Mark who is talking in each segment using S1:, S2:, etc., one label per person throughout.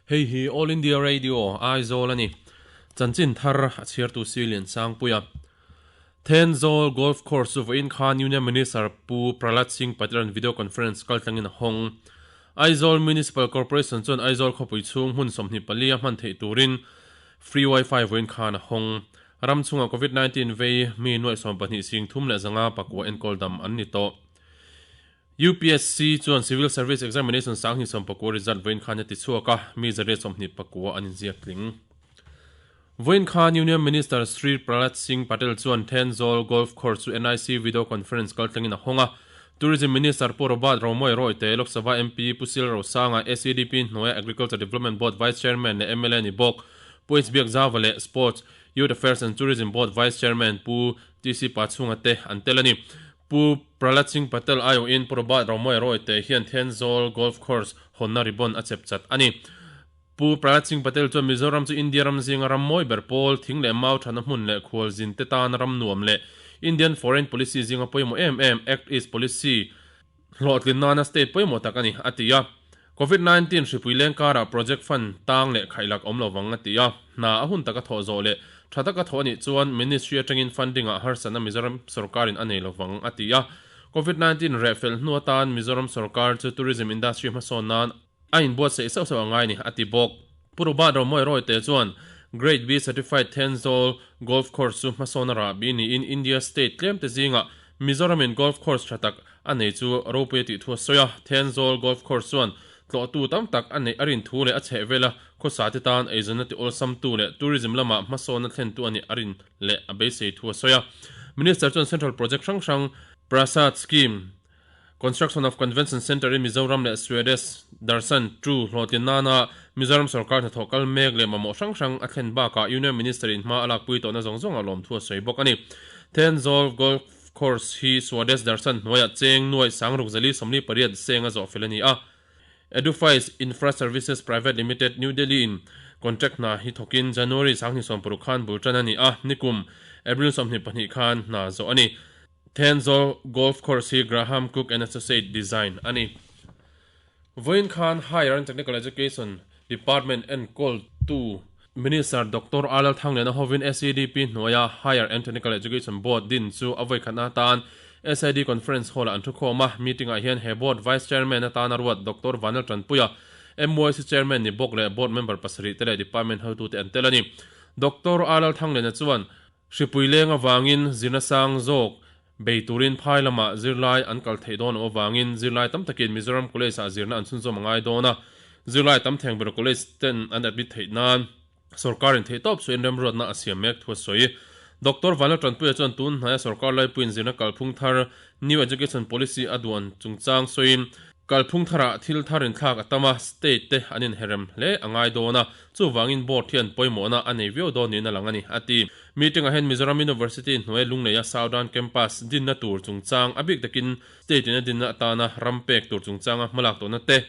S1: Hei hi All India Radio, Aizawl a ni. Chanchin thar a chhiartu Silian Sangpuia. Thenzawl Golf Course chu vawiin khan Union Minister Pu Prahlad Singh Patel-a'n video conference kaltlangin a hawng. Aizawl Municipal Corporation chuan Aizawl khawpui chhung hmun 24 a hman theih turin Free Wi-Fi vawiin khan a hawng. Ram chhungah Covid 19 vei mi nuaih 12 sing thum leh zanga pakua enkawl dam an ni tawh. UPSC chuan Civil Service Examination sanghnih sawmpakua result vawiin khan a ti chhuak a, mi zariat sawmhnih pakua an inziak tling. Vawiin khan Union Minister Shri Prahlad Singh Patel chuan Thenzawl Golf Course chu NIC Video Conference kaltlangin a hawng a. Tourism Minister Pu Robert Romawia Rawite, Lok Sabha MP Pu Sil Rosanga, SEDP hnuaia Agriculture Development Board Vice Chairman leh mla ni bawk Pu H Biakzauva leh Sports, Youth Affairs and Tourism Board Vice Chairman Pu TC Pachhunga te an tel a ni. Pu Prahlad Singh Patel aiawhin Pu Robert Romawia Rawite hian Thenzawl Golf Course hawnna ribbon a chep chat a ni. Pu Prahlad Singh Patel chuan Mizoram chu India ram zinga ram mawi ber pawl, thing leh mau thana hmun leh khualzin te tana ram nuam leh Indian Foreign Policy zinga pawimawh em em Act East Policy hlawhtlin nana state pawimawh tak a ni, a ti a. Covid 19 hripui leng karah project fund tang leh khaihlak awm lovang a ti a. Hna a hun taka thawh zawh leh tha taka thawh a nih chuan Ministry atangin funding ah harsatna Mizoram sorkarin a nei lovang a ti a. Covid 19 reh fel hnu atan Mizoram sorkar chu tourism industry hmasawn nan a inbuatsaih sauh sauh a ngai ni, a ti bawk. Pu Robert Romawia Rawite chuan Grade B Certified Thenzawl Golf Course chu hmasawn a rahbi niin India state tlemte zingah Mizoramin golf course tha tak a nei chu ropui a tih thu a sawi a. Thenzawl Golf Course chuan tlawhtu tam tak a neih a rin thu leh a chhehvela khawsate tan eizawnna ti awlsamtu leh tourism lama hmasawnna thlentu a nih a rin leh a beisei thu a sawi a. Minister chuan Central project hrang hrang Prasad Scheme, Construction of Convention Centre in Mizoram leh Swadesh Darshan Two hlawhtlin nana Mizoram sorkar hnathawh kal mek leh mamawh hrang hrang a thlen bakah Union Minister in hma a lakpui tawhna zawng zawng a lawmthu a sawi bawk a ni. Thenzawl Golf Course hi Swadesh Darshan hnuaiah cheng nuaih sangruk zali 48 seng a zawh fel a ni a. Edufice Infra Services Private Limited, New Delhi in contract hna hi thawkin January 2026 khan bul tan a ni a, nikum April 22 khan hna zawh a ni. Thenzawl Golf Course hi Graham Cooke and Associate design a ni. Vawiin khan Higher and Technical Education Department enkawltu Minister Doctor R Lalthangliana hovin SEDP hnuaia Higher and Technical Education Board din chu a vawikhatna atan SID Conference Hall-ah an thukhawm a. Meeting-ah hian he Board Vice Chairman atana ruat Doctor Vanel Tanpuia, MYC Chairman ni bawk leh Board member pasarih te leh Department hotute an tel a ni. Doctor R Lalthangliana chuan Hripui leng avangin zirna sang zawk bei turin phai lamah zirlai an kal theih dawn loh avangin zirlai tam takin Mizoram College-ah zirna an chhunzawm a ngai dawn a, zirlai tam theng ber college ten an admit theih nan sorkarin theihtawp suiin remruatna a siam mek thu a sawi. Doctor Vanlal Tanpuia chuan tun hnaia sorkar laipuiin zirna kalphung thar New Education Policy a duan chungchang sawiin, Kalphung tharah thil thar inthlak a tam a, state te an inherem hle a ngai dawn a, chuvangin board hian pawimawhna a nei viau dawn niin a lang a ni, a ti. Meeting-ah hian Mizoram University hnuai Lungleia Southern Campus dinna tur chungchang, a bik takin state in a dinna atana ram pek tur chungchanga hmalak tawhna te,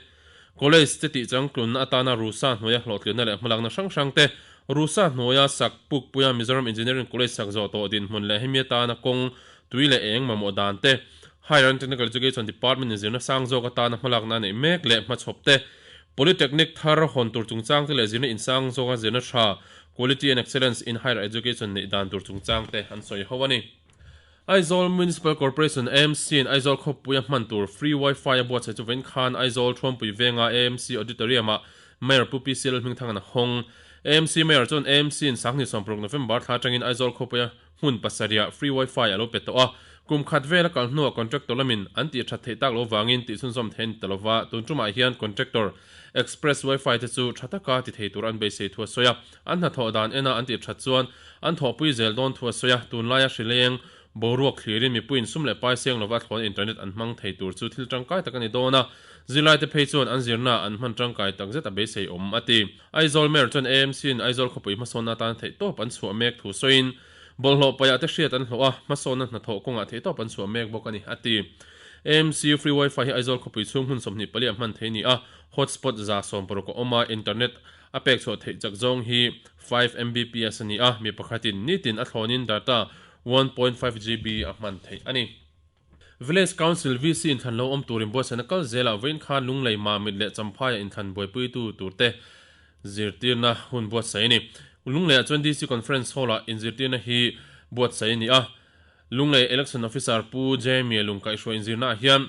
S1: college te tihchangtlunna atana Rusa hnuaia hlawhtlinna leh hmalakna hrang hrang te, Rusa hnuaia sak pukpuia Mizoram Engineering College sak zawh tawh dinhmun leh hemi atana kawng tui leh eng mamawh dan te, Higher and Technical Education Department in zirna sang zawk atana hmalakna a neih mek leh hmachhawp te, Polytechnic thar hawn tur chungchang te leh zirna insang zawka zirna tha, Quality and Excellence in Higher Education neih dan tur chungchang te an sawi ho a ni. Aizawl Municipal Corporation, AMC, in Aizawl khawpui a hman tur Free Wi-Fi a buatsaih chu vawiin khan Aizawl Thuampui venga AMC Auditorium-ah Mayor Pu PC Lalhmingthangan a hawng. AMC Mayor chuan AMC in sanghnih 16 November thla atangin Aizawl khawpui a Hmun pasarihah free wifi a lo pe tawh a, kum khat vel a kal hnuah contractor lamin an tih that theih tak lo vangin tih chhunzawm theih a ni ta lova, tun tumah hian contractor express wifi te chu tha taka ti thei tur an beisei thu a sawi a, an hnathawh dan ena an tih that chuan an thawhpui zel dawn thu a sawi a, tunlaia hrileng boruak thlirin mipuiin sum leh pai seng lova thlawn internet an hmang thei tur chu thil tangkai tak a ni dawn a, zirlaite phei chuan an zirnaah an hman tangkai takzet a beisei awm a ti. Aizawl Mayor chuan AMC-in Aizawl khawpui hmasawnna atan theihtawp an chhuah mek thu sawiin, bawlhhlawh paihah te hriat an hlawh a, hmasawnna hnathawh kawngah theihtawp an chhuah mek bawk a ni, a ti. AMC Free Wi-Fi hi Aizawl khawpui chhung hmun 24 ah hman thei a ni a, hotspot 160 a awm a, internet a pek chhuah theih chak zawng hi 5 Mbps a ni a, mi pakhatin nitin a thlawnin data 1.5 GB a hman theih a ni. Village Council, VC, inthlan lo awm tur inbuatsaihna kal zelah vawiin khan Lunglei, Mamit leh Champhaiah inthlan buaipuitu turte zirtirna hun buatsaih a ni. Lungleiah chuan DC Conference Hall-ah inzirtirna hi buatsaih a ni a. Lunglei Election Officer Pu Jamie Lungkaihhruai inzirnaah hian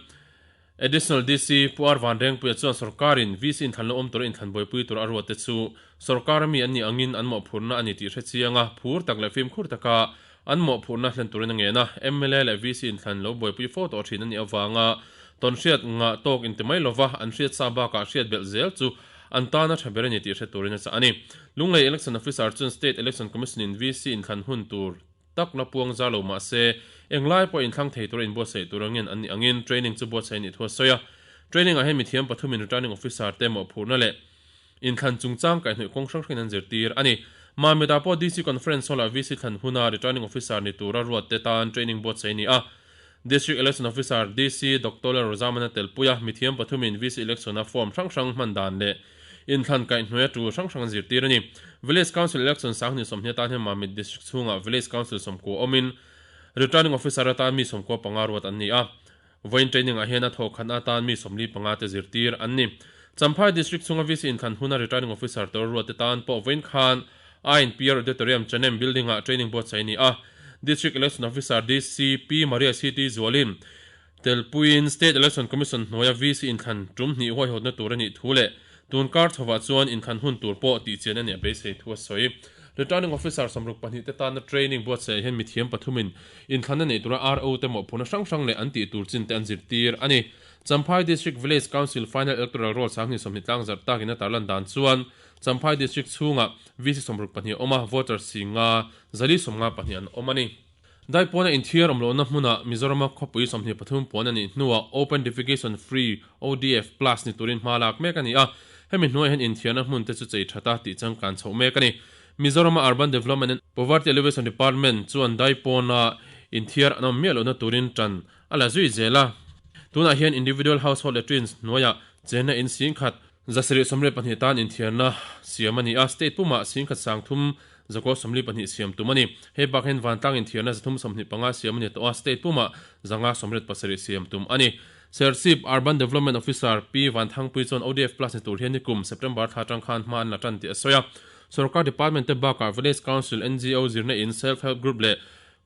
S1: Additional DC Pu R Vanrengpuia chuan sorkarin VC inthlan lo awm tura inthlan buaipui tur a ruat te chu sorkar ami an nih angin an mawhphurhna a ni tih hre chiang a, phur tak leh fimkhur taka an mawhphurhna hlen turin a ngen a. Mla leh VC inthlan lo buaipui fo tawh thin a nih avanga tawnhriat ngah tawk inti mai lova an hriat sa bakah hriat belh zel chu an tan a tha ber a ni tih hre turin a chah a ni. Lunglei Election Officer chuan State Election Commission-in VC inthlan hun tur tak la puang zar lo mah se, englai pawh inthlang thei tura inbuatsaih tur angin an nih angin training chu buatsaih a nih thu a sawi a. Training ah hian mithiam pathumin returning officer te mawhphurhna leh inthlan chungchang kaihhnawih kawng hrang hrangin an zirtir a ni. Mamit-ah pawh DC Conference Hall-ah VC thlan huna returning officer ni tura ruat te tan training buatsaih a ni a. District Election Officer, DC, Doctor Lalrozamana telpui a, mithiam pathumin VC Election-a form hrang hrang hman dan leh inthlan kaihhnuaia tul hrang hrang an zirtir a ni. Village Council Election sanghnih sawmhnih atan hian Mamit District chhungah Village Council sawmkua awmin Returning Officer atan mi 95 ruat an ni a. Vawiin training ah hian a thawhkhatna atan mi 45 te zirtir an ni. Champhai District chhunga VC inthlan huna Returning Officer tur ruat te tan pawh vawiin khan INPR Auditorium Chanem Building ah training buatsaih a ni a. District Election Officer DC Pi Maria CT Zualin telpuiin State Election Commission hnuaia VC inthlan tum hnih huaihawtna tur a nih thu leh tun kar chhovah chuan inthlan hun tur pawh tihchian a nih a beisei thu a sawi. Returning Officer 62 te tana training buatsaih ah hian mithiam pathumin inthlanna neih tura RO te mawhphurhna hrang hrang leh an tih tur chin te an zirtir a ni. Champhai District Village Council Final Electoral Roll 2020 tlangzarh takin a tarlan dan chuan Champhai District chhungah VC 62 a awm a, voter singa 452 an awm a ni. Daipawna inthiar awm lohna hmunah Mizorama khawpui 23 puan a nih hnuah Open Defecation Free, ODF, Plus ni turin hma lak mek a ni a, hemi hnuaiah hian inthiarna hmun te chu chei that a tih changkan chhoh mek a ni. Mizorama Urban Development and Poverty Alleviation Department chuan daipawna inthiar an awm miah lohna turin tan a la zui zel a. Tunah hian Individual Household Latrines hnuaiah chenna in singkhat 782 tan inthiarna siam a ni a, state pumah 10,000 sangthum zakua 42 siam tum a ni. Hei bak hian vantlang inthiarna 325 siam a ni tawh a, state pumah 587 siam tum a ni. Serchhip Urban Development Officer Pi Vanthangpui chuan ODF Plus ni tur hian nikum September thla atang khan hma an la tan tih a sawi a. Sorkar department te bakah Village Council, NGO, zirna in, Self Help Group leh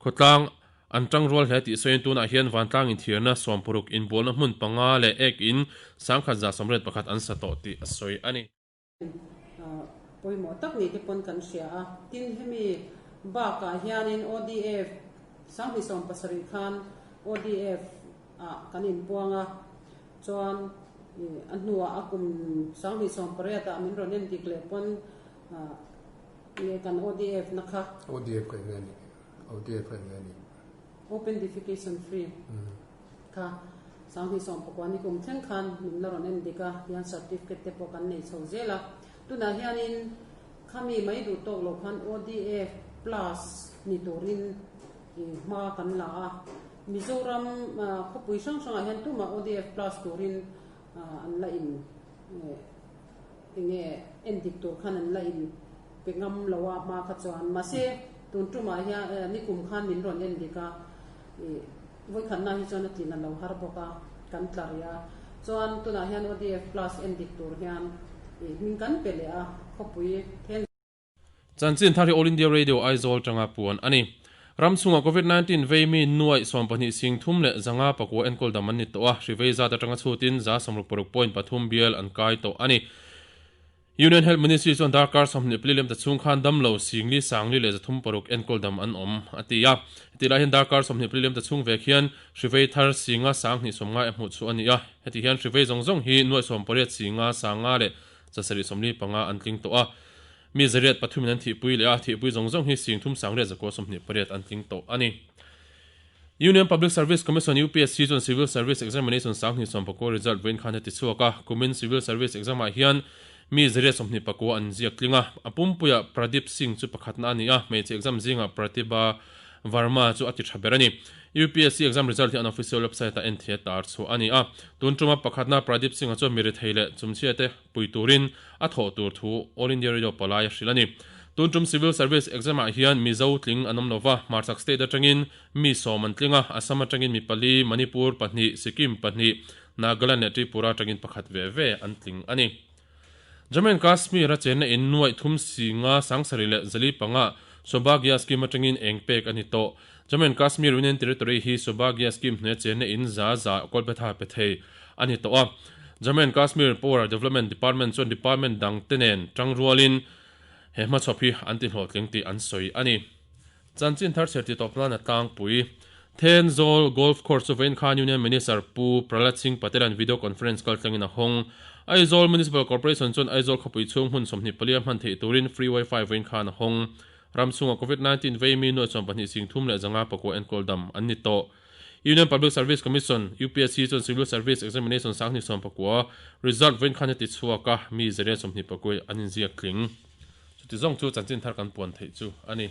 S1: khawtlang An tang rual hle tih sawiin tunah hian vantlang inthiarna 60 inbualna hmun panga leh ek in 1181 an sa tawh tih a sawi a ni.
S2: Pawimawh tak ni te pawn kan hria a, tin hemi bakah hianin ODF 2017 khan ODF ah kan inpuang a, chuan a hnuah a kum 2018 ah min rawn endik leh pawn nge kan ODF na kha.
S3: ODF ka eng nge ni? ODF a eng a ni.
S2: Open Defecation Free kha 2019 ni kum thleng khan min la rawn en dik a, hian certificate te pawh kan nei chho zel a. Tunah hianin khami mai duh tawk loh khan ODF plus ni turin hma kan la a. Mizoram khawpui hrang hrangah hian tumah ODF plus turin an la in enge en dik tur khan an la in pe ngam lo a hma kha chuan mahse tun tumah hian nikum khan min rawn en dik a ih vawikhatna hi chuan a tlin a lo har bawk a kan tla rih a chuan tunah hian ODF plus en dik tur hian ih hming kan pe leh a khawpui then
S1: Chanchin thar hi All India Radio Aizawl tanga puan a ni. Ram chhungah Covid 19 vei mi nuaih 12 sing thum leh zanga pakua enkawl dam an ni tawh a, hri vei zat atanga chhutin 66 point pathum bial an kai tawh a ni. Union Health Ministry chuan darkar 20 pali lem ta chhung khan dam lo singli sangli leh 306 enkawl dam an awm a ti a. Heti lai hian darkar 20 pali lem ta chhung vek hian hri vei thar singa 20 sawmngai a hmuh chhuah a ni a. Heti hian hri vei zawng zawng hi nuaih 18 singa sanga leh 775 an tling tawh a. Mi zariat pathumin an thihpui leh a, thihpui zawng zawng hi sing thum sangriat zakua 28 an tling tawh a ni. Union Public Service Commission, UPSC, chuan Civil Service Examination 2019 result vawiin khan a ti chhuak a, kumin Civil Service exam-ah hian mi zariat 29 an ziak tling a, a pumpuiah Pradeep Singh chu pakhatna a ni a, hmeichhe exam zingah Pratibha Varma chu a ti tha ber a ni. UPSC exam result hi an official website-ah en thei a tar chhuah a ni a, tun tuma pakhatna Pradeep Singh-a chuan mi rethei leh chumchhiate pui turin a thawh tur thu All India Radio palai a hrilh a ni. Tun tum Civil Service exam-ah hian Mizo tling an awm lova, Hmarchhak state atangin mi sawm an tling a, Assam atangin mi pali, Manipur pahnih, Sikkim pahnih, Nagaland leh Tripura atangin pakhat ve ve an tling a ni. Jammu and Kashmir a chenna in nuaih thum singa sangsarih leh zali panga Saubhagya Scheme atangin eng pek a ni tawh. Jammu and Kashmir Union Territory hi Saubhagya Scheme hnuaia chenna in za za kawlphetha pe thei a ni tawh a. Jammu and Kashmir Power Development Department chuan department dang te nen tangrualin he hmachhawp hi an ti hlawhtling tih an sawi a ni. Chanchin thar chher ti tawp nan a tlangpui. Thenzawl Golf Course chu vawiin khan Union Minister Pu Prahlad Singh Patel-a'n video conference kaltlangin a hawng. Aizawl Municipal Corporation chuan Aizawl khawpui chhung hmun 24 a hman theih turin free wifi vawiin khan a hawng. Ram chhunga Covid 19 vei mi nuai 12 sing thum leh zanga pakua enkawl dam an ni tawh. Union Public Service Commission, UPSC, chuan Civil Service Examination 2019 result vawiin khan a ti chhuak a, mi 121 an inziak tling. Chuti zawng chu chanchin thar kan puan theih chu a ni.